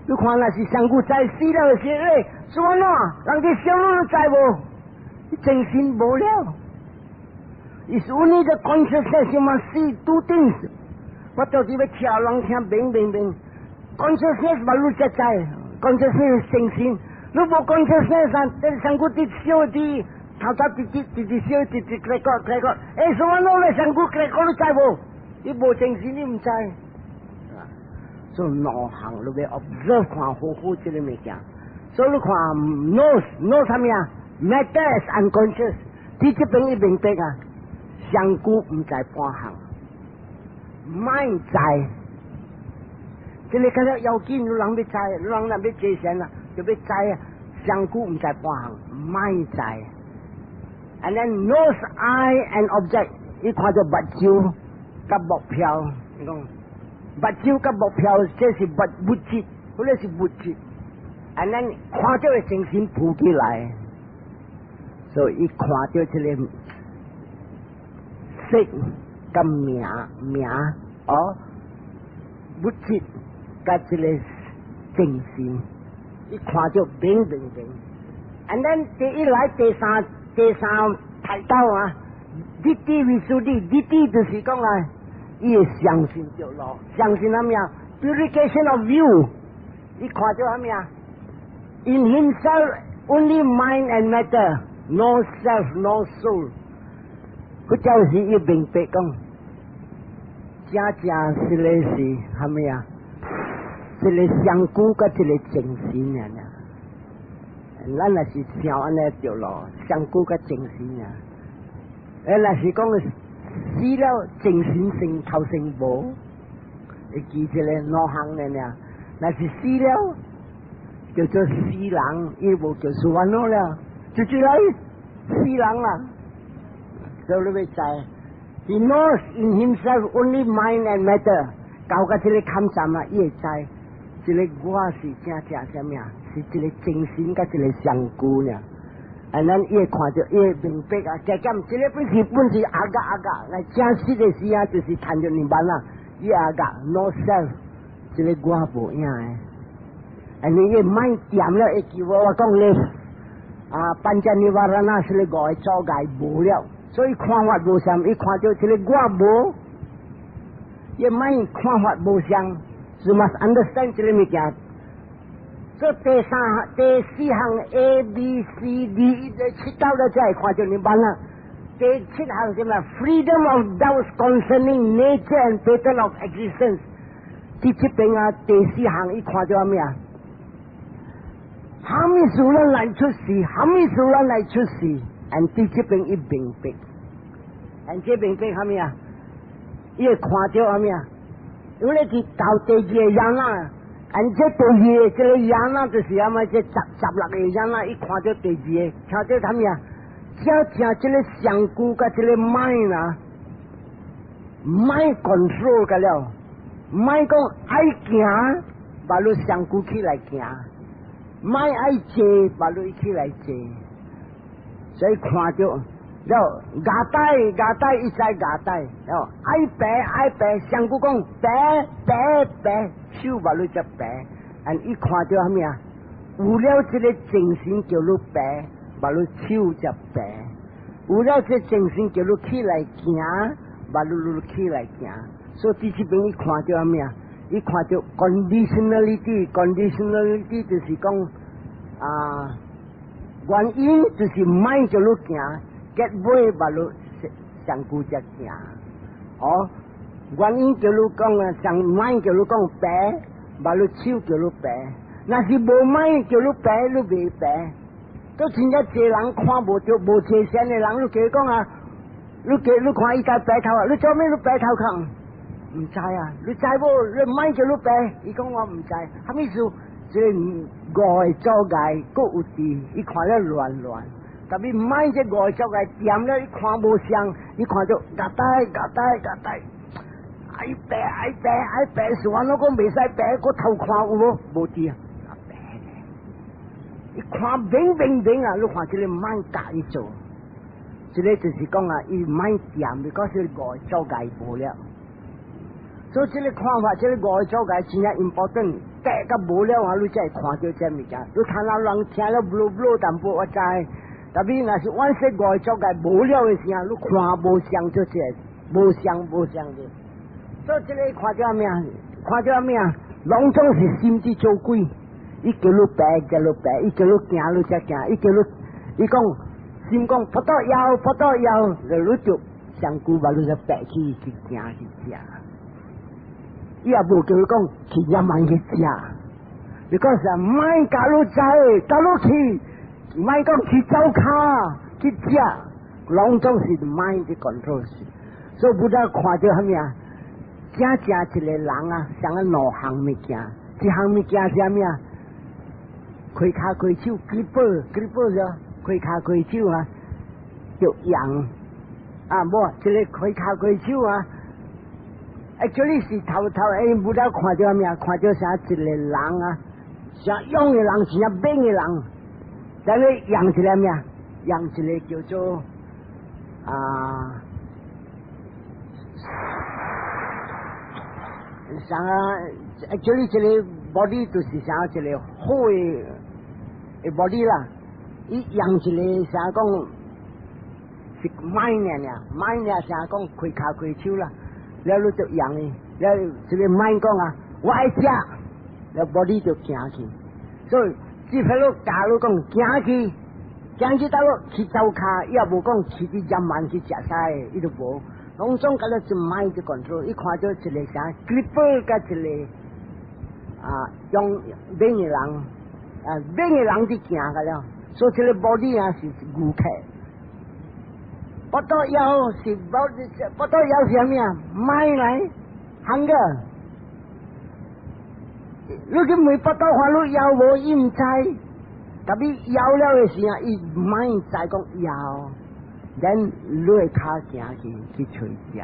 你看若是身軀知死了的時，欸，是按怎？人佇燒你都知無？精神無了。It's only the consciousness you must see two things。我到底欲聽人聽明明明。Consciousness 嘛，你才知，consciousness 是精神。你無 consciousness 啊，這身軀佇燒佇頭頭直直直直燒，直直開個開個，欸，什麼攏咧身軀開個你知無？你無精神，你毋知。所以兩項你欲 observe 看好好這个物件。所以你看 knows know 啥物啊？Matter is unconscious。佇這邊伊明白啊，身軀毋知半項，mind 知。這个較要緊，有人欲知，有人若欲坐禪啊，就欲知啊，身軀毋知半項，mind 知。And then knows I and object，伊看著目睭佮目標，伊講目睭佮目標，這是物物質，彼个是物質。And then 看著的精神浮起來，所以伊看著這个色佮名名哦物質。佮這个精神，伊看著明明明。And then 第一來第三態度啊，ditthi visuddhi，ditthi 就是講啊，伊會相信著咯，相信啥物啊？Purification of view，伊看著啥物啊？In himself only mind and matter, no self, no soul。佢就是伊明白講，真正實咧是啥物啊？一个身軀佮一个精神爾爾，咱若是想按呢著咯，身軀佮精神爾。欸，若是講死了精神性頭先無，會記這个兩項爾爾。若是死了，叫做死人，伊無叫做完了，就就來死人啦。所以你欲知，He knows in himself only mind and matter，到佮這个坎站啊，伊會知。這个我是正正啥物啊？是一个精神佮一个身軀爾。啊，咱伊會看著，伊會明白啊。加減這个本是阿嘎阿嘎，來正實的時啊，就是趁著涅槃啦。伊阿嘎 no self，這个我無影的。啊，你伊莫掂了，會記我我講咧，啊，panca nivarana 是咧五个阻礙無了，所以看法無相，伊看著這个我無，伊莫看法無相。You must understand 這个物件。這第三、第四項 A、B、C、D，七道了才會看著涅槃啦。第七項什麼？Freedom of doubts concerning nature and pattern of existence。佇這邊啊，第四項伊看著啥物啊？啥物事咱來出世？啥物事咱來出世？and 佇這邊伊明白，and 這明白啥物啊？伊會看著啥物啊？因為佇到第二個樣啦，按這第二個這個 yana 就是啥物？這16個 yana，伊看著第二個，聽著啥物啊？正正這個身軀佮這個 mind 啊，mind control 個了，mind 講愛行，把你身軀起來行；mind 愛坐，把你起來坐。所以看著了牙帶牙帶伊知牙帶，了愛爬愛爬，身軀講爬爬爬，手把你才爬。按伊看著啥物啊？有了這個精神叫你爬，把你手才爬。有了這精神叫你起來行，把你你起來行。所以這邊伊看著啥物啊？伊看著 conditionality，conditionality 就是講啊，原因就是 mind 叫你行，結尾把你身軀才行。哦，原因叫你講啊，上 mind 叫你講爬，把你手叫你爬。若是無 mind 叫你爬，你袂爬。都真正濟人看無著無齊善的人，你加講啊，你加你看伊家白頭啊，你做咩你白頭殼？毋知啊，你知無？你 mind 叫你爬，伊講我毋知，啥物意思？這個五個阻礙閣有佇，伊看了亂亂。特別 mind 這五個阻礙掂了，伊看無相，伊看著夾帶夾帶夾帶，愛爬愛爬愛爬，是我攏講袂使爬，閣頭看有無？無佇啊。伊看明明明啊！你看這個 mind 教伊做，這個就是講啊，伊 mind 掂，because 是五個阻礙無了。所以這個看法，這個五個阻礙真正 important。得甲無了啊，你才會看著這物件。你聽人人聽了 blue blue 淡薄，我知。特別若是阮說五個阻礙無了的時候，你看無相就這，無相無相的。所以這個看著咩？看著咩？攏總是心佇做鬼。伊叫你爬，叫你爬；伊叫你行，你才行；伊叫你，伊講心講腹肚枵，腹肚枵，就你就身軀把你就爬去去行去食。伊也無叫你講去野蠻去食。你講啥？莫教你知，教你去，莫講去走跤去食，攏總是 mind control。所以 Buddha 看著啥物啊？正正一個人啊，想啊兩項物件，一項物件是啥物啊？開跤開手，gripper gripper 就開跤開手啊，就揚啊，無這個開跤開手啊，actually 是頭頭哎，Buddha 看著啥物啊？看著啥一個人啊，像勇的人，像猛的人，但是養一個咩啊？養一個叫做啊，啥啊？actually 這個 body 就是啥一個好的 body 啦，伊養一個啥講是 mind 爾，mind 爾啥講開跤開手啦，了你就養伊，了這個 mind 講啊，我愛食，了 body 就行去，所以這彼落教你講行去，行去倒落去走跤，伊也無講去佇野蠻去食啥的，伊都無，攏總甲你一 mind 去 control，伊看著一個啥 gripper 佮一個啊用猛的人，啊猛的人佇行個了，所以這個 body 啊是牛客。腹肚枵是 body，腹肚枵是啥物啊？mind 來，hunger。你去問腹肚看你枵無？伊毋知，特別枵了的時候，伊 mind 知講枵，then 你會跤行去去揣食。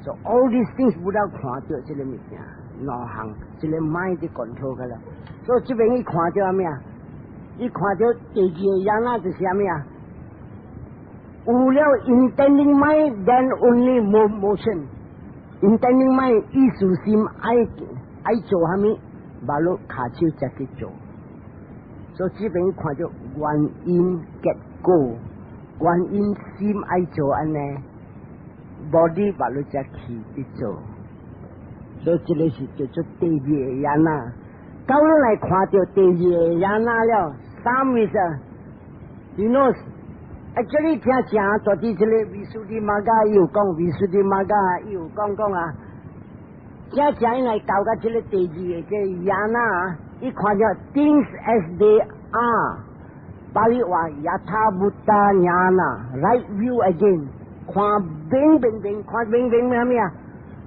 So all these things Buddha 看著這個物件，兩項，這個 mind 佇 control 個了。所以這邊伊看著啥物啊？伊看著第二個樣仔就是啥物啊？有了 intending mind, then only motion。intending mind 意思心愛愛做啥物，把你跤手才去做。所以這邊看著原因結果，原因心愛做按呢，body 把你才去去做。所以這個是叫做第二個 yana。到你來看著第二個 yana 了，三意思，you know。actually 聽講，昨日這個 Visuddhimagga 伊有講，Visuddhimagga 伊有講講啊。正正伊來教甲這個第二個這個 yana 啊，伊看著 things as they are，巴利話 yathabhuta ñāna，right view again，看明明明，看明明咩物啊？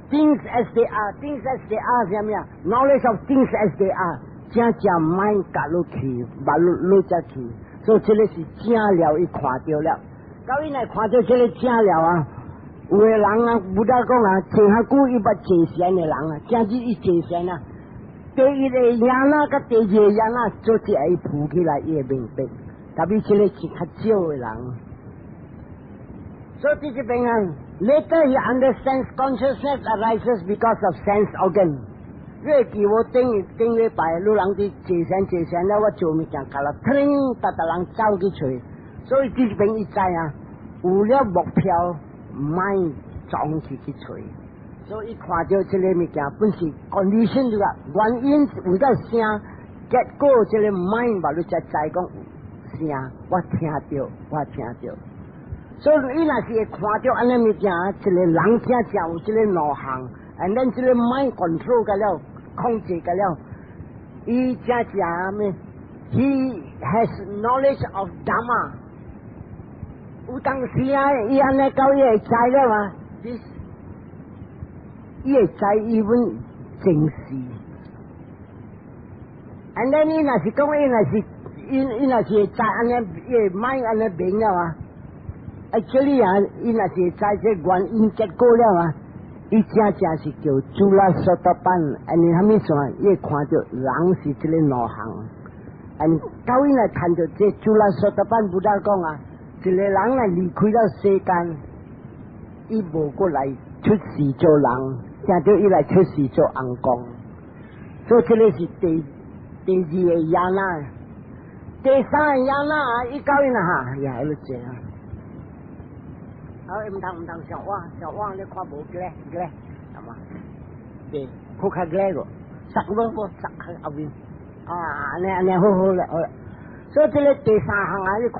Things as they are，things as they are 是啥物啊？Knowledge of things as they are，正正 mind 夾落去，把落落只去，所以這个是正了，伊看著了。到伊若看著這个正了啊，有的人啊，Buddha 講啊，坐較久伊捌坐禪的人啊，正止伊坐禪啊。第一个 jhana 佮第二个 jhana 做一下伊浮起來，伊會明白。特別這个是較少的人。所以這邊啊，later he understands consciousness arises because of sense organ。你會記我頂頂禮拜，有人佇坐禪坐禪了，我做物件，甲啦，聽，逐逐人走去揣。所以這邊伊知啊，有了目標，莫撞去去揣。所以伊看著這個物件，本是 condition 這個原因為咗聲，結果這個 mind 把你才知講有聲，我聽著，我聽著。所以伊若是會看著按呢物件，一個人聽正有這個兩項，and then 這個 mind control 個了，控制個了，伊正正咩？He has knowledge of Dhamma。有當時啊，伊按呢到伊會知了嘛？This 伊會知伊阮正事。And then 伊若是講，伊若是伊伊若是會知按呢，伊會 mind 按呢明了啊。Actually 啊，伊若是會知這原因結果了啊，伊正正是叫 Cula Sotapanna，and 蝦米算？伊會看著人是這个兩項。And 到伊來看著這 Cula Sotapanna，Buddha 講啊，一個人來離開了世間，伊無閣來出世做人，聽著伊來出世做尪公。所以這个是第二个 jhana，第三个 jhana，伊到伊啦哈，也喺度這啊。好，毋通毋通上網上網，你看無個個，係嘛？對，好較個個，塞無無塞喺後面。啊，按呢按呢好好啦，好啦。所以這个第三項啊，你看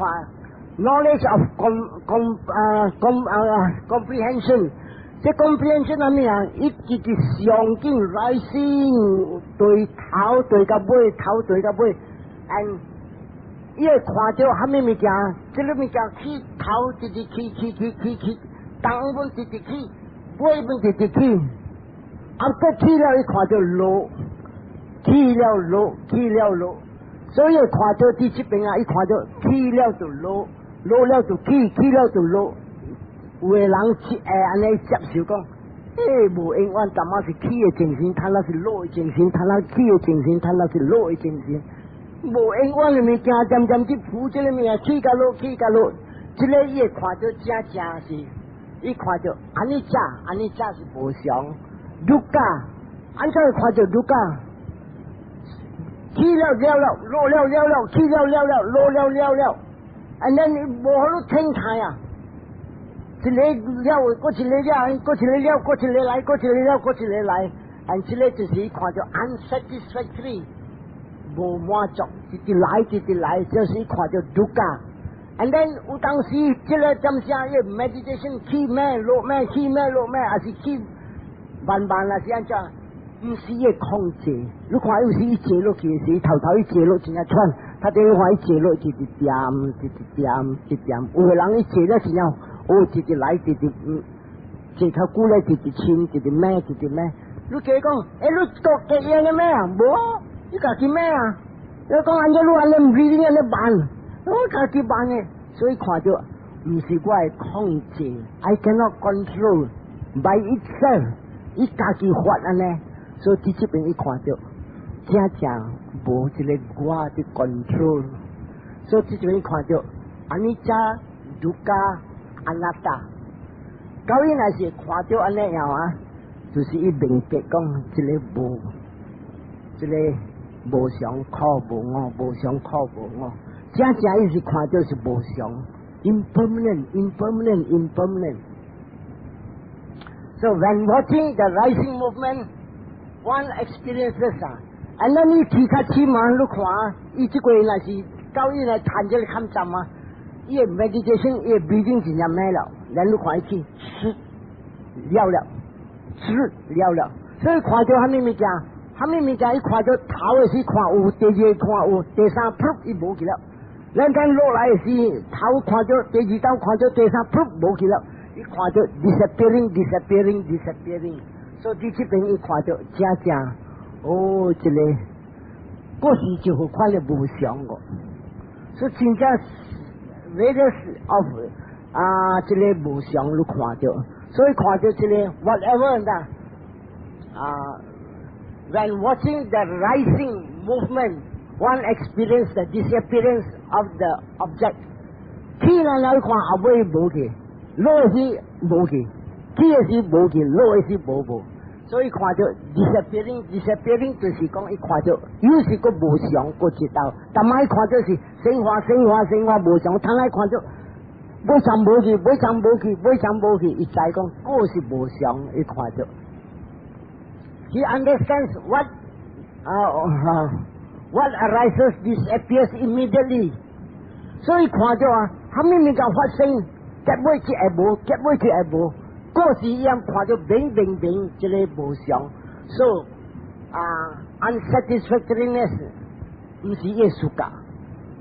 ，knowledge of com com 啊 com 啊 comprehension，這 comprehension 係咩啊？伊直直上緊 rising 對頭對到尾，頭對到尾，and 伊會看著蝦米物件，這个物件起頭直直起起起起起，東本直直起，尾本直直起，啊，閣起了伊看著落，起了落，起了落，所以看著佇這邊啊，伊看著起了就落，落了就起，起了就落。有的人會按呢接受講，欸，無永遠，淡仔是起的精神，淡仔是落的精神，淡仔起的精神，淡仔是落的精神。無永遠的物件，漸漸去浮這个物件，起甲落，起甲落，這个伊會看著正正是，伊看著 anicca，anicca 是無常，dukkha，按怎會看著 dukkha？起了了了，落了了了，起了了了，落了了了，and then 無法度停態啊！一個了，閣一個了，閣一個了，閣一個來，閣一個了，閣一個來，and 這个就是伊看著 unsatisfactory，無滿足，直直來，直直來，就是伊看著 dukkha。And then 有當時這个點聲，伊 meditation 起咩落咩，起咩落咩，還是起慢慢啊是按怎？毋是伊控制，你看有時伊坐落去時，頭頭伊坐落真正喘，他等於看伊坐落一直點，一直點，一直點。有個人伊坐了真正，哦，直直來，直直坐較久咧，直直深，直直咩，直直咩。你加講，欸，你國結煙的咩啊？無，你家己咩啊？你講按怎你按呢 breathing 按呢慢，我家己慢的，所以看著毋是我的控制，I cannot control by itself，伊家己發按呢。所以佇這邊伊看著，正正無一个我佇 control，所以佇這邊看著，anicca、dukkha、anatta，到伊若是看著按呢樣啊，就是伊明白講，這个無，這个無常苦無我，無常苦無我，正正伊是看著是無常，impermanent，impermanent，impermanent。So when watching the rising movement, one experiences 啊，and then 你起較深嘛，你看，伊這個若是到伊來談這个坎站啊，伊的 meditation，伊的 breathing 真正咩了，然你看伊去吃了了，吃了了，所以看著蝦米物件，蝦米物件，伊看著頭的時看有，第二個看有，第三噗伊無去了，咱等落來的時，頭看著，第二道看著，第三噗無去了，伊看著 disappearing，disappearing，disappearing。所以佇這邊伊看著正正，哦，這个，過時就會看著無常個，所以真正 various of 啊，這个無常你看著，所以看著這个 whatever 啦，啊，when watching the rising movement, one experience the disappearance of the object。起來來看後尾無去，落時無去，起的時無去，落的時無無。所以看著 disappearing disappearing 就是講伊看著有時閣無常閣一道，但擺看著是生化生化生化無常，通來看著尾上無去，尾上無去，尾上無去，伊知講閣是無常，伊看著。He understands what arises disappears immediately。所以看著啊，啥物物件發生，結尾就會無，結尾就會無。過時伊樣看著明明明，這个無常，所以啊，unsatisfactoriness 毋是伊的 suka，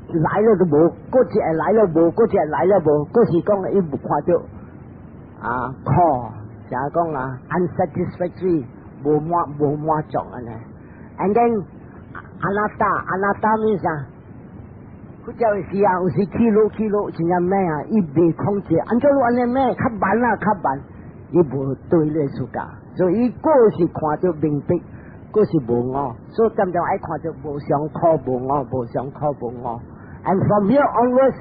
來了就無，過一會來了無，過一會來了無，過時講伊無看著啊苦，就講啊 unsatisfactory 無滿無滿足按呢，and then anatta anatta means 啥？佛教的時啊，有時起落起落真正猛啊，伊袂控制，按怎按呢猛，較慢啊較慢，伊無對咧 suka，所以伊過是看著明白，過是無我，所以漸漸愛看著無常苦無我，無常苦無我。And from here onwards，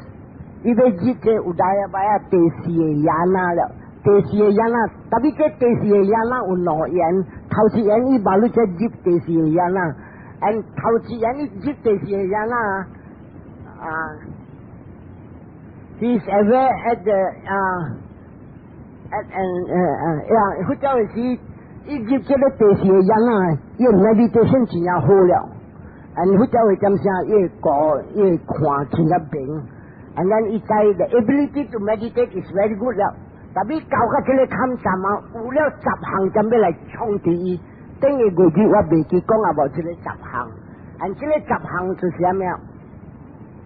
伊欲入這 udayabbaya 第四个 yana 了，第四个 yana，tapi 這第四个 yana 有兩緣，頭一緣伊無你這入第四个 yana，and 頭一緣伊入第四个 yana 啊，he is aware at the 啊，at and 呀，佛教的時，伊入這个第四个 yana，伊 meditation 真正好了。and 佛教會點聲，伊會過，伊會看真正明。and then 伊知 the ability to meditate is very good 了。tapi 到到這个坎站啊，有了十項針欲來創治伊。頂个月日我袂記講啊，無這个十項。and 這个十項就是啥物啊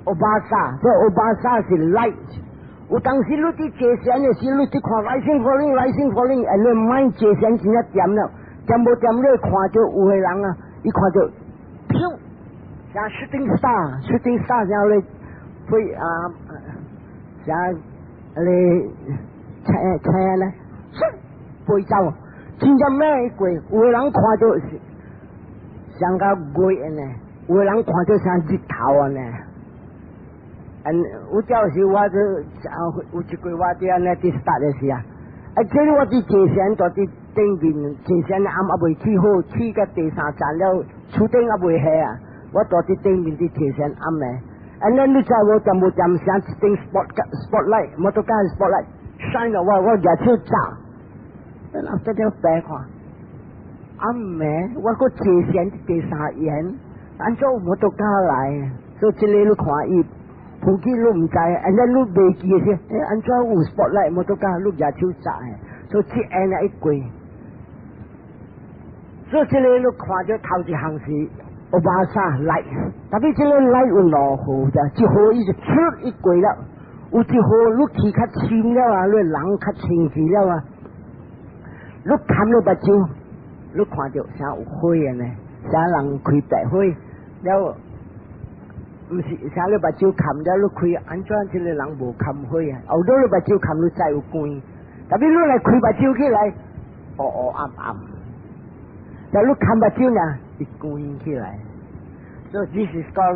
？Obhasa，這 obhasa 是 light。有當時你佇坐禪的時，你佇看 rising falling rising falling，and 你 mind 坐禪真正恬了，恬無恬你看著有个人啊，伊看著，咻，像 shooting star，shooting star 像咧飛啊，像咧車車咧，飛走，真正猛過，有个人看著是像個月呢，有个人看著像日頭按呢。嗯，有朝時我就啊，有一句我佇按呢佇 start 的時啊，啊，這個我佇坐禪在佇頂面坐禪暗猶未起好，起到第三層了，厝頂猶未下啊，我蹛佇頂面佇坐禪暗的，and then 你知無？恬無恬聲一頂 spotlight，摩托車 spotlight shine 落我，我舉手炸，然後這點白看，暗暝我閣坐禪佇第三緣，按怎有摩托車來？所以這个你看伊。普及你毋知，and then 你袂記的時，欸，按怎有 spotlight 摩托車，你舉手炸的，所以這按呢一過，所以這个你看著頭一項是 obhasa light，tapi 這个 light 有兩號咋，一號伊就出一過了，有一號你去較深了啊，你人較清氣了啊，你含了目睭，你看著像有火按呢，像人開白火了。毋是，啥你目睭含了你開，按怎這个人無含火啊？後頭你目睭含你知有光，tapi 你來開目睭起來，烏烏暗暗。但你含目睭呢，會光起來。So this is called